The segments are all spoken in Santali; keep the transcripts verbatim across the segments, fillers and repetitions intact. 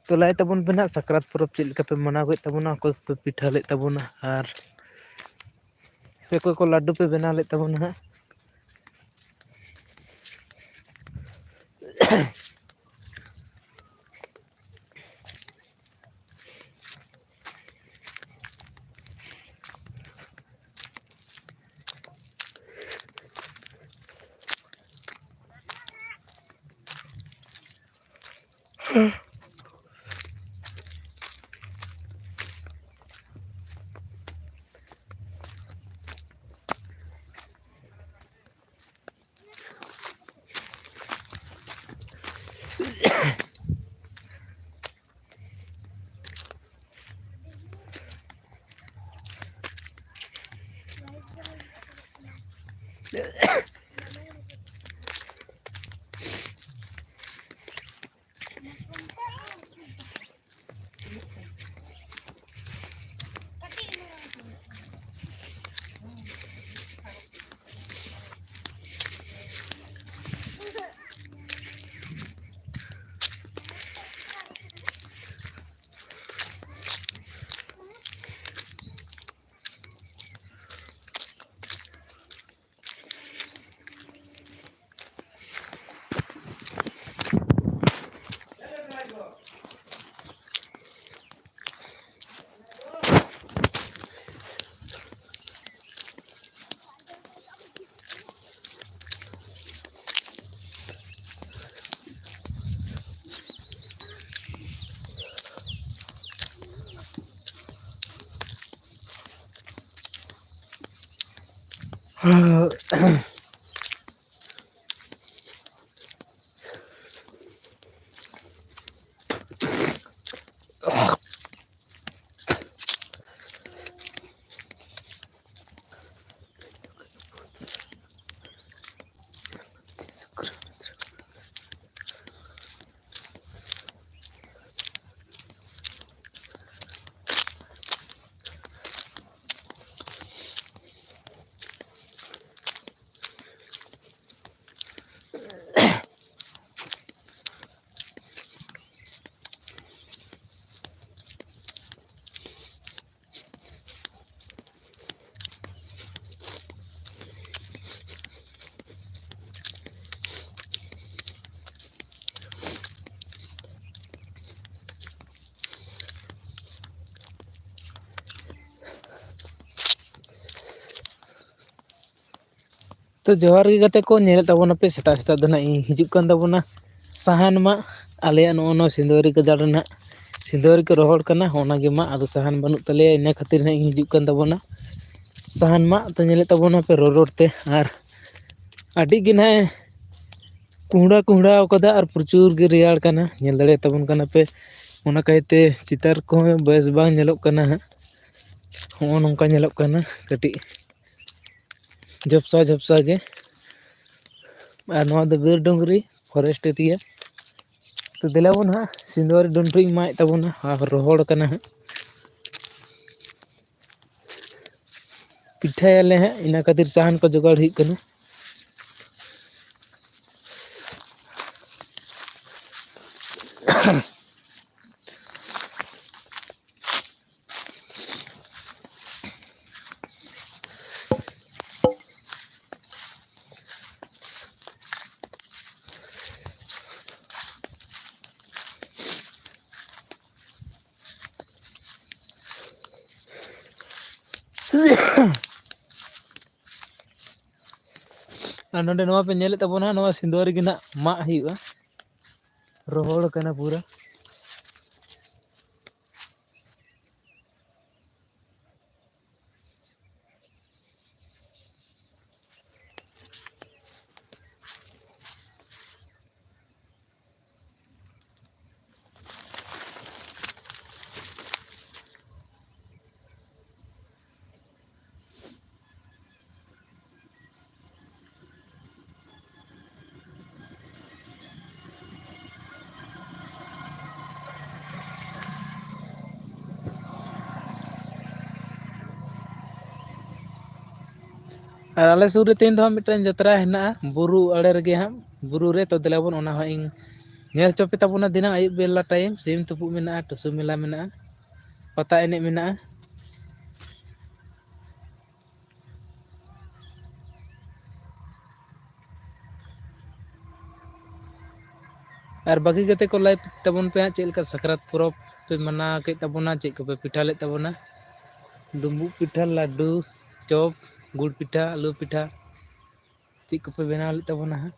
ᱛᱚ ᱞᱟᱹᱭ ᱛᱟᱵᱚᱱ ᱯᱮ ᱱᱟᱦᱟᱜ, ᱥᱟᱠᱨᱟᱛ ᱯᱚᱨᱚᱵᱽ ᱪᱮᱫ ᱞᱮᱠᱟ ᱯᱮ ᱢᱟᱱᱟᱣ ᱠᱮᱫ ᱛᱟᱵᱚᱱᱟ, ᱚᱠᱚᱭ ᱠᱚᱯᱮ ᱯᱤᱴᱷᱟᱹ ᱞᱮᱫ ᱛᱟᱵᱚᱱᱟ, ᱟᱨ ᱥᱮ ᱚᱠᱚᱭ ᱠᱚ ᱞᱟᱹᱰᱩ ᱯᱮ ᱵᱮᱱᱟᱣ ᱞᱮᱫ ᱛᱟᱵᱚᱱᱟ ᱦᱟᱸᱜ? ᱛᱚ ᱡᱚᱦᱟᱨ ᱜᱮ ᱜᱟᱛᱮ ᱠᱚ, ᱧᱮᱞᱮᱫ ᱛᱟᱵᱚᱱᱟᱯᱮ ᱥᱮᱛᱟᱜ ᱥᱮᱛᱟᱜ ᱫᱚ ᱱᱟᱦᱟᱜ ᱤᱧ ᱦᱤᱡᱩᱜ ᱠᱟᱱ ᱛᱟᱵᱚᱱᱟ ᱥᱟᱦᱟᱱ ᱢᱟᱜ᱾ ᱟᱞᱮᱭᱟᱜ ᱱᱚᱜᱼᱚ ᱱᱚᱣᱟ ᱥᱤᱸᱫᱷᱟᱹᱨᱤ ᱜᱟᱡᱟᱲ ᱨᱮ ᱱᱟᱦᱟᱜ ᱥᱤᱸᱫᱷᱟᱹᱨᱤ ᱠᱚ ᱨᱚᱦᱚᱲ ᱠᱟᱱᱟ, ᱚᱱᱟᱜᱮ ᱢᱟᱜ᱾ ᱟᱫᱚ ᱥᱟᱦᱟᱱ ᱵᱟᱹᱱᱩᱜ ᱛᱟᱞᱮᱭᱟ, ᱤᱱᱟᱹ ᱠᱷᱟᱹᱛᱤᱨ ᱱᱟᱦᱟᱜ ᱤᱧ ᱦᱤᱡᱩᱜ ᱠᱟᱱ ᱛᱟᱵᱚᱱᱟ ᱥᱟᱦᱟᱱ ᱢᱟᱜ᱾ ᱛᱚ ᱧᱮᱞᱮᱫ ᱛᱟᱵᱚᱱᱟᱯᱮ ᱨᱚᱲ ᱨᱚᱲ ᱛᱮ, ᱟᱨ ᱟᱹᱰᱤ ᱜᱮ ᱱᱟᱦᱟᱜ ᱠᱩᱦᱲᱟ ᱠᱩᱦᱲᱟᱣ ᱠᱟᱫᱟ ᱟᱨ ᱯᱨᱚᱪᱩᱨ ᱜᱮ ᱨᱮᱭᱟᱲ ᱠᱟᱱᱟ, ᱧᱮᱞ ᱫᱟᱲᱮᱭᱟᱜ ᱛᱟᱵᱚᱱ ᱠᱟᱱᱟ ᱯᱮ᱾ ᱚᱱᱟ ᱠᱟᱭᱛᱮ ᱪᱤᱛᱟᱹᱨ ᱠᱚᱦᱚᱸ ᱵᱮᱥ ᱵᱟᱝ ᱧᱮᱞᱚᱜ ᱠᱟᱱᱟ ᱦᱟᱸᱜ᱾ ᱦᱚᱸᱜᱼᱚ ᱱᱚᱝᱠᱟ ᱧᱮᱞᱚᱜ ᱠᱟᱱᱟ ᱠᱟᱹᱴᱤᱡ ᱡᱷᱟᱯᱥᱟ ᱡᱷᱟᱯᱥᱟ ᱜᱮ᱾ ᱟᱨ ᱱᱚᱣᱟ ᱫᱚ ᱵᱤᱨ ᱰᱩᱝᱨᱤ, forest area᱾ ᱛᱚ ᱫᱮᱞᱟ ᱵᱚᱱ ᱦᱟᱸᱜ, ᱥᱤᱸᱫᱷᱟᱹᱨᱤ ᱰᱩᱱᱴᱷᱩ ᱤᱧ ᱢᱟᱜᱮᱫ ᱛᱟᱵᱚᱱᱟ ᱟᱨ ᱨᱚᱦᱚᱲ ᱠᱟᱱᱟ ᱦᱟᱸᱜ᱾ ᱯᱤᱴᱷᱟᱹᱭᱟᱞᱮ ᱦᱟᱸᱜ, ᱤᱱᱟᱹ ᱠᱷᱟᱹᱛᱤᱨ ᱥᱟᱦᱟᱱ ᱠᱚ ᱡᱚᱜᱟᱲ ᱦᱩᱭᱩᱜ ᱠᱟᱱᱟ᱾ ᱟᱨ ᱱᱚᱰᱮ ᱱᱚᱣᱟ ᱯᱮ ᱧᱮᱞᱮᱫ ᱛᱟᱵᱚᱱᱟ, ᱱᱚᱣᱟ ᱥᱤᱸᱫᱷᱟᱹᱨᱤ ᱜᱮ ᱱᱟᱜ ᱢᱟᱜ ᱦᱩᱭᱩᱜᱼᱟ, ᱨᱚᱦᱚᱲ ᱠᱟᱱᱟ ᱯᱩᱨᱟᱹ᱾ ᱟᱨ ᱟᱞᱮ ᱥᱩᱨ ᱨᱮ ᱛᱮᱦᱮᱧ ᱫᱚ ᱦᱟᱸᱜ ᱢᱤᱫᱴᱟᱝ ᱡᱟᱛᱨᱟ ᱦᱮᱱᱟᱜᱼᱟ, ᱵᱩᱨᱩ ᱟᱲᱮ ᱨᱮᱜᱮ ᱦᱟᱸᱜ, ᱵᱩᱨᱩ ᱨᱮ᱾ ᱛᱚ ᱫᱮᱞᱟ ᱵᱚᱱ, ᱚᱱᱟ ᱦᱚᱸ ᱤᱧ ᱧᱮᱞ ᱦᱚᱪᱚ ᱯᱮ ᱛᱟᱵᱚᱱᱟ ᱫᱷᱤᱱᱟᱹᱝ ᱟᱹᱭᱩᱵ ᱵᱮᱞᱟ time᱾ ᱥᱤᱢ ᱛᱩᱯᱩᱜ ᱢᱮᱱᱟᱜᱼᱟ, ᱴᱩᱥᱩ ᱢᱮᱞᱟ ᱢᱮᱱᱟᱜᱼᱟ, ᱯᱟᱛᱟ ᱮᱱᱮᱡ ᱢᱮᱱᱟᱜᱼᱟ᱾ ᱟᱨ ᱵᱟᱹᱠᱤ ᱜᱟᱛᱮ ᱠᱚ ᱞᱟᱹᱭ ᱛᱟᱵᱚᱱ ᱯᱮ ᱦᱟᱸᱜ, ᱪᱮᱫ ᱞᱮᱠᱟ ᱥᱟᱠᱨᱟᱛ ᱯᱚᱨᱚᱵᱽ ᱯᱮ ᱢᱟᱱᱟᱣ ᱠᱮᱫ ᱛᱟᱵᱚᱱᱟ, ᱪᱮᱫ ᱠᱚᱯᱮ ᱯᱤᱴᱷᱟᱹ ᱞᱮᱫ ᱛᱟᱵᱚᱱᱟ, ᱰᱩᱸᱵᱩᱜ ᱯᱤᱴᱷᱟᱹ, ᱞᱟᱹᱰᱩ, ᱪᱚᱯ, ᱜᱩᱲ ᱯᱤᱴᱷᱟᱹ, ᱟᱹᱞᱩ ᱯᱤᱴᱷᱟᱹ᱾ ᱪᱮᱫ ᱠᱚᱯᱮ ᱵᱮᱱᱟᱣ ᱞᱮᱫ ᱛᱟᱵᱚᱱᱟ ᱦᱟᱸᱜ?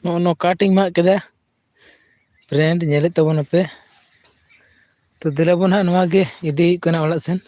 ᱱᱚᱜᱼᱚ ᱱᱚᱝᱠᱟ ᱠᱟᱴᱤᱝ ᱢᱟᱜ ᱠᱮᱫᱟ᱾ ᱯᱷᱨᱮᱱᱰ, ᱧᱮᱞᱮᱫ ᱛᱟᱵᱚᱱᱟᱯᱮ᱾ ᱛᱚ ᱫᱮᱞᱟ ᱵᱚᱱ ᱦᱟᱸᱜ, ᱱᱚᱣᱟ ᱜᱮ ᱤᱫᱤ ᱦᱩᱭᱩᱜ ᱠᱟᱱᱟ ᱚᱲᱟᱜ ᱥᱮᱱ᱾